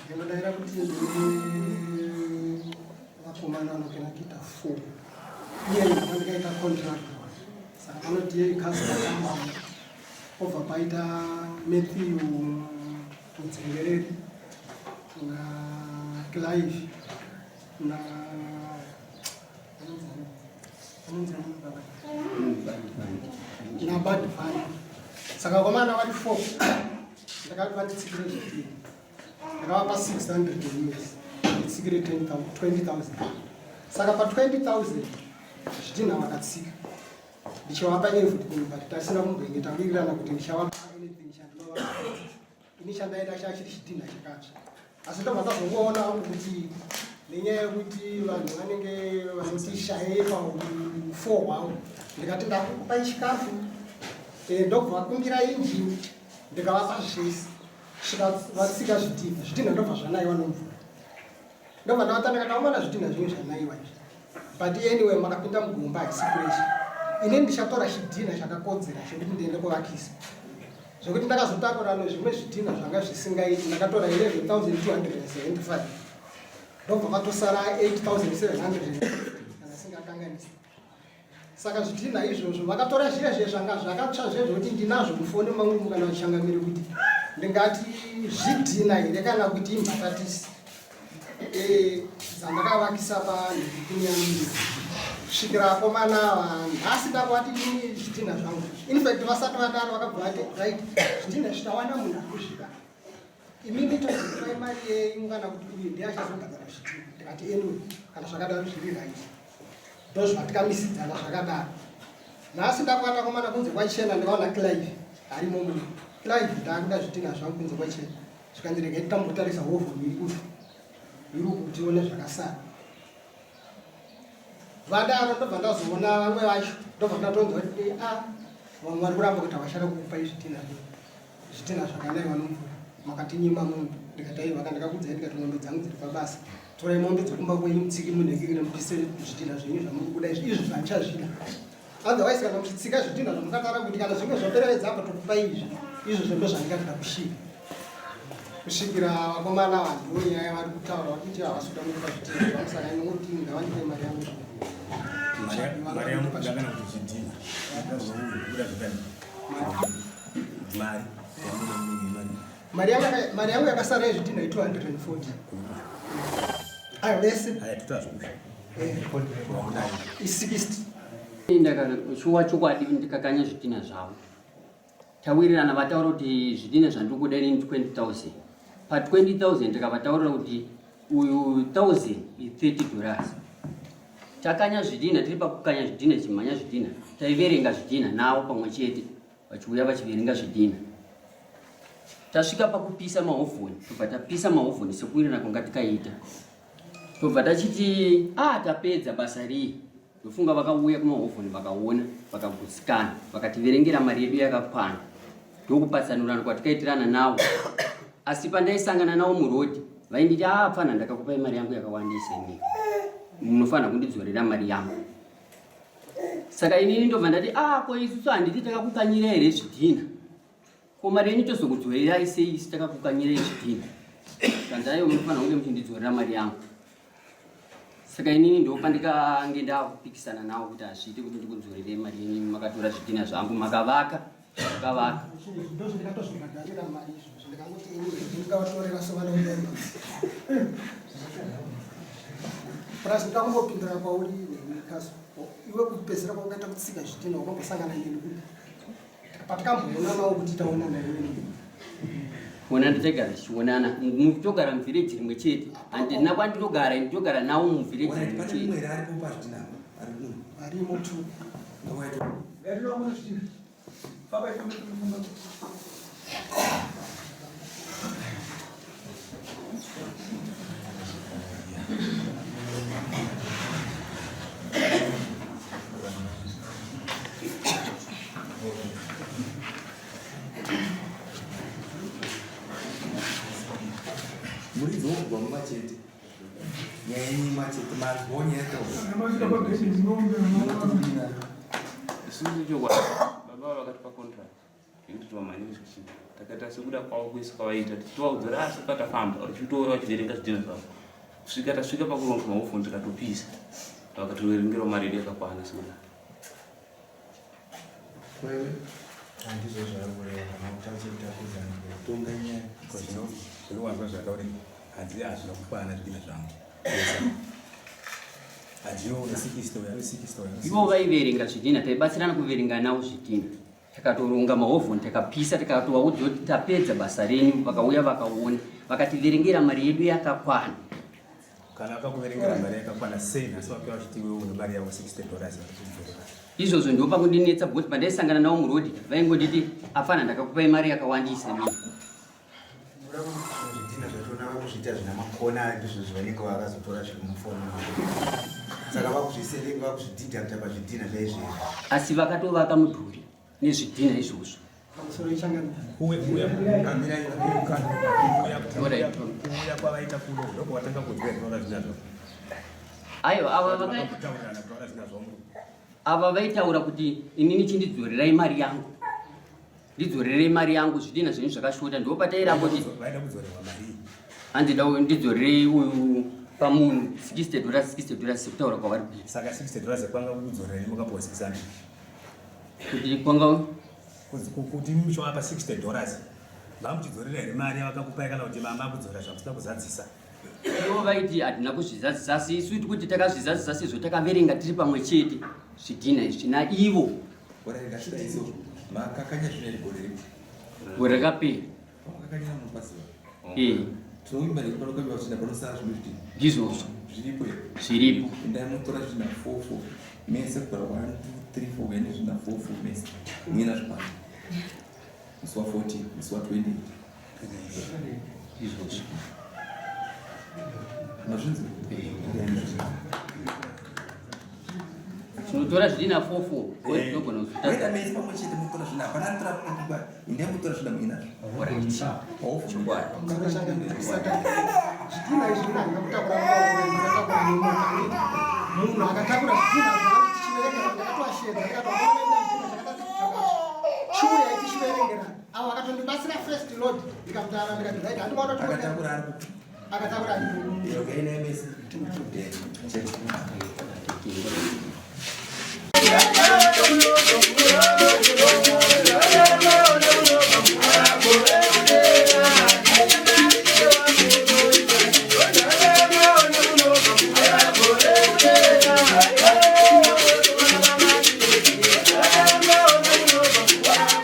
Ndinodaira kuti ndine vakomana vanokena kuita four. Iye ndikaita contract saka vanoti yei kasita kambani obva paita Matthew Mudzengereri na Clive na nabadvan saka vakomana vari four ndakati vanditsikire zvipiri ndakavapa 600 us nditsikire 20000 saka pa 20000 zvidhinha vakatsika ndichivapa everything but tasina kumbenge tawirirana kuti ndichavapa anything chandinova ini chandaida chachiri chidhinha chakatsva asi ndobva ndazongoona hangu kuti nenyaya yekuti vanhu vanenge vanoti shaye paufo hwangu ndikati ndakukupai chikafu eh, ndobva vakumbira injini ndikavapa zvese svika vatsika zvidhinha zvidhinha ndobva zvanaiwa nomvura ndobva ndavata ndikati aumana zvidhinha zvinyu zvanaiwa izvi but anyway makapinda mugomba haisi fresh ini ndichatora chidhinha chakakodzera chekuti ndiende kuvakisa zvekuti ndakazotakura nezvimwe zvidhinha zvanga zvisingaiti ndakatora 11275 ndobva vatosara 8700 kana singakanganisi saka zvidhinha izvozvo vakatora zviya zviya zvanga zvakatsva zviya zvekuti ndinazvo mufoni mangu kana vachishangamiri kuti ndingati zvidhinha here kana kuti imbatatisi eh, dzandakavakisa panhikunyamira kusvikira akomana ava nhasi ndakuvati ini zvidhinha zvangu infact vasati vadaro vakabva vati right zvidhinha zvitawana munhu ari kuzvida imimi tozokupai mari yenyu kana kuti uyu ndiye achazobhadhara zvidhinha ndikati anyway kana zvakadaro zviri right ndozvatikamisidzana zvakadaro nhasi ndakwata komana kunze kwachena ndikaona clive arimo mune clive ndakuda zvitinha zvangu kunze kwachena zvikanzi regai titambotarisa hovhoni iri kufi iri uku kuti tione zvakasara vadaro ndobva ndazoona vamwe vacho ndobva ndatonzwa kuti a ah, vamwe vari kuramba kuti havachada kukupai zvitinha zvitinha zvakanaiwa nomvura makatinyima mombe ndikati aiwa ka ndakakudzai ndikati mombe dzangu dziri pabasa torai mombe dzekumba kwenyu mutsiki munhekekene mupise zvidhinha zvenyu zvamuri kuda izvi izvi zvandichazvida otherwise kana muchitsika zvidhinha zvamukatara kuti kana zvimwe zvaperevedza apa tokupai izvi izvo zvendo zvandikatida kusvika kusvikira vakomana vanhu nyaya vari kutaura vari kuti havasi kuda kundipa zvidhinha zvangu saka inongoti ngavandipe mari yangu mari yangu kana kuti zvidhinha mari mari yangu yakasara yezvidhinha i240 ayo vese i60 shuwa chokwadi ndikakanya zvidhinha zvavo tawirirana vataura kuti zvidhinha zvandiri kuda ini 20000 pa 20000 ndikavataurira kuti uyu 1000 i30 dollars takanya zvidhinha tiri pakukanya zvidhinha chimhanya zvidhinha taiverenga zvidhinha navo pamwe chete vachiuya vachiverenga zvidhinha tasvika pakupisa mahovhoni tobva tapisa mahovhoni sekuwirirana kwanga tikaita tobva tachiti a ah, tapedza basa riye ndofunga vakauya kumahovhoni vakaona vakagutsikana vakativerengera mari yedu yakakwana ndokupatsanurana kwatikaitirana nawo asi pandaisangana nawo murodhi vainditi a ah, pfana ndakakupai mari yangu yakawandisa imi munofanira kundidzorera mari yangu saka inini ndobva ndati ah ko isusu handiti takakukanyira here zvidhina ko mari yenyu tozokudzorerai sei isu takakukanyirai zvidhina kanzi aiwa munofanira kunge muchindidzorera mari yangu saka inini ndopandikange ndakupikisana nawo kuti hazviite kuti ndikudzorerei mari yenyu makatora zvidhina zvangu makavaka makavaka plus ndakungopindura kwauri nekaso iwe kupedzisira kwaukaita kutsika zvidhina wakambosangana neni kupi patikamboonanawo kuti taonana iwe kuona ndichagara tichionana togara muvhireji rimwe chete handina kwandinogara ndinogara nawo muvhireji rimwe chete arimo tu Muridzi wokugwa mumwe chete nyaya yenyu imwe chete manzwawo nyaya Isusu chokwadi baba vakatipa contract. Yekuti tivamhanye kusvika chii. Takaita sekuda kwavo kwese kwavaita tichitovaudza kuti asi patafamba vachitouya vachiverenga zvidhina zvavo. Kusvika tasvika pakuronga maofoni tikatopisa. Vakatoverengerawo mari yedu yakakwana sekuda. Kwewe handizvo zvaari kureva makutachekutapedza kutonga nyaya zvinowanzwa zvatauri hanzi hazvina kukwana zvidhina zvangu. Ivo vaiverenga zvidhina, taibatsirana kuverenga navo zvidhina. Takatoronga mahovhoni takapisa, tikatovaudza kuti tapedza basa renyu. Vakauya vakaona, vakativerengera mari yedu yakakwana. Kana vakakuverengera mari yakakwana sei nhasi vakuya vachiti iwewe une mari yavo 60 dollars varikudzorera? Izvozvo ndipo pakundinetsa because pandaisangana navo murodhi vaingonditi afana ndakakupai mari yakawandisa mimi. Zvidhina zvachona vakuzviita zvina makona ndizvo zvavanenge vakazotora zviri mufoni saka vakuzviselect vakuzvideducta pazvidhina zvaizvezvi asi vakatovaka mudhuri nezvidhina izvozvo. Kuuya kwavaita kuno ndokuvatanga kunzwa kutaura zvinazvo. Aiwa, ava vakataurirana kutaura zvinazvo. Ava vaitaura kuti inini chindidzorerai mari yangu. Ndidzorerei mari yangu, zvidhina zvenyu zvakashota. Ndipo patairamba kuti vaida kudzorerwa mari. Hanzi da ndidzorerei uyu pamunhu 60 dollars, 60 dollars sekutaura kwavari kuita. Saka 60 dollars kwanga kudzorerei mukapuwa 600. Kuti kwanga kuti muchovapa 60 dollars vamuchidzorera here mari yavakakupai kana kuti mama kudzorera zvamusina kuzadzisa? Ivo vaiti hatina kuzvizadzisa, asi isu tikuti takazvizadzisa sezvo takaverenga tiri pamwe chete zvidhina izvi naivo. Makakanya zvino here gore ripi? Gore rakapera. Makakanya munopaziva? Eh. Tinoimba nekuti panokanywa zvidhina panosara zvimwe zvidhina. Ndizvozvo. Zviripo here? Zviripo. Endai motora zvidhina 4 4 mese kubva 1 2 3 4 uye nezvidhina 4 4 mese. Muina zvipano. Musi wa 14, musi wa 28. Ndizvozvo. Mazvinzwa? Tinotora zvidhina 4 4. Tinogona kuzvitadza. Wenda mese pamwe chete motora zvidhina. Hapana anotora pamwe endai motora zvidhina muinazvo. Alright. Chokwadi. Saka zvidhina izvi ndinanga kutakura mumaoko, ndakatakura nemota. Munhu akatakura zvidhina zvangu tichiverengera, ndakatoashedza ndikatoona zvidhina chakadai chakati. Chiuya tichiverengera. Avo akatondibatsira first load ndikamutaura ndikati right handimaona kuti Akatakura ari kupi? Akatakura ari kupi. Okay, ine mese. Chete.